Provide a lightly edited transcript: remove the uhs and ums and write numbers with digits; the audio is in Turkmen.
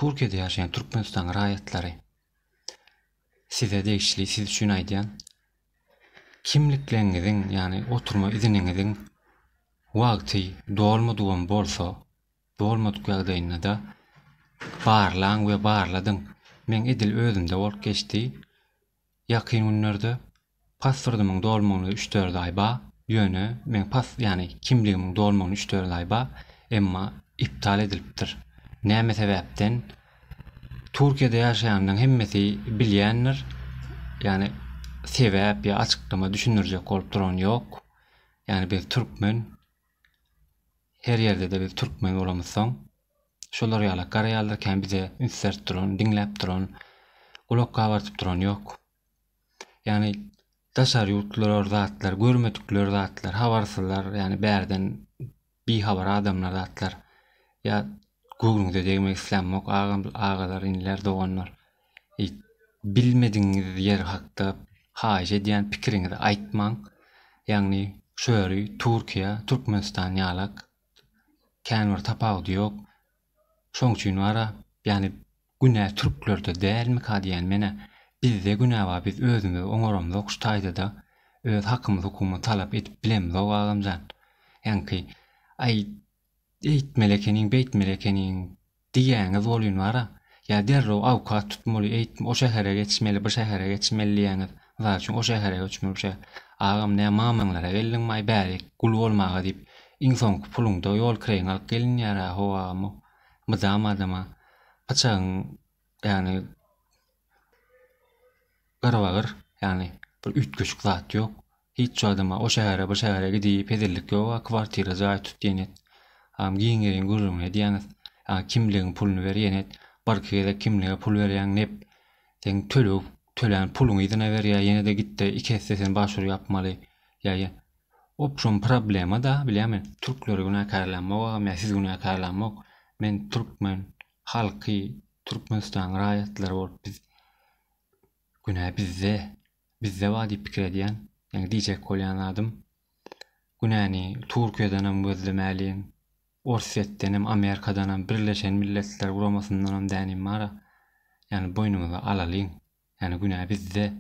Türkiýede ýaşaýan Türkmenistanyň raýatlary size degişli siz üçin aýdýan kimlikleriňiziň ýagny oturma iziniňiziň wagty dolmadygam bolsa dolmadyk ýagdaýynda-da barlaň we barladyň. Meň edil özümde bolup geçdi. Ýakyn günlerde pasportymyň dolmagyna üç-dört aý ba, ýöne meň pas ýagny kimligimiň dolmagyna üç-dört aý ba, emma iptal edilipdir. Näme sebäpden? Türkiýede ýaşaýanlaryň hemmesi bilýändir. Ýagny sebäp ýa açyklama düşündirjek bolup duran ýok. Ýagny biz türkmen Her ýerde-de biz türkmen bolamyzsoň, şolar ýalak garaýarlar, kän bize üns berip duran, diňläp duran, gulak gabardyp duran ýok. Ýagny daşary ýurtlular zatlar, görmedikler zatlar, habarsyzlar, ýagny bärden bihabar adamlar zatlar. Ýa göwnüňize degmek islämok, agam, agalar, iniler, doganlar. Bilmedigiňiz ýer hakda haýyş edýän pikiriňizi aýtmaň. Ýagny şu ýeri Türkiýe, Türkmenistan ýalak kän bir tapawudy ýok. Şoň üçin bara ýagny günä türklerde dälmika diýýän menä. Bizde günä bar biz özümiz oňaramzok şu taýdada öz hakymyz hukugymyzy talap edip bilemzok agamjan. Ýaňky aý Eýtmeli ekeniň, beýtmeli ekeniň diýýäňiz bolýun bar-a. Ýa derrew awkat tutmaly, eýtme, o şähere geçmeli, bu şähere geçmeli diýýäňiz. Mysal üçin, o şähere göçmeli, bu şähere. Agam, nä mamaňlara geldiňmi-aý bärik gul bolmaga diýip, iň soňky puluňda ýol kireýiňi alyp gelinýär-ä, how agam-ow. Mydam adama pyçagyň, ýagny gyr-bagyr, ýagny bir üýtgeşik zat ýok. Hiç adama o şähere bu şähere gidip hezillik ýoga kwartira jaý tut diýen et. Agam giň ýeriň gürrüňini edýäňiz. A kimligiň puluny ber ýene et. Birki gezek kimlige pul berýäň nep seň töleg tölän puluňy yzyna berýä ýenede gitde iki esse sen başwur ýapmaly ýa ýa opşom problema da bilýämi türkleri günäkärlämok agam ýa sizi günäkärlämok men türkmen halky türkmenistanyň raýatlary bolup biz günä bizde Bizde bar diýip pikir edýän. Ýaňy diýjek bolýan zadym, günäni Türkiýedenem gözlemäliň, Orsýetdenem, Amerikadanam, Birleşen Milletler Guramasyndanam dänim bar-a. Ýagny boýnumyza alalyň. Ýagny günä bizde.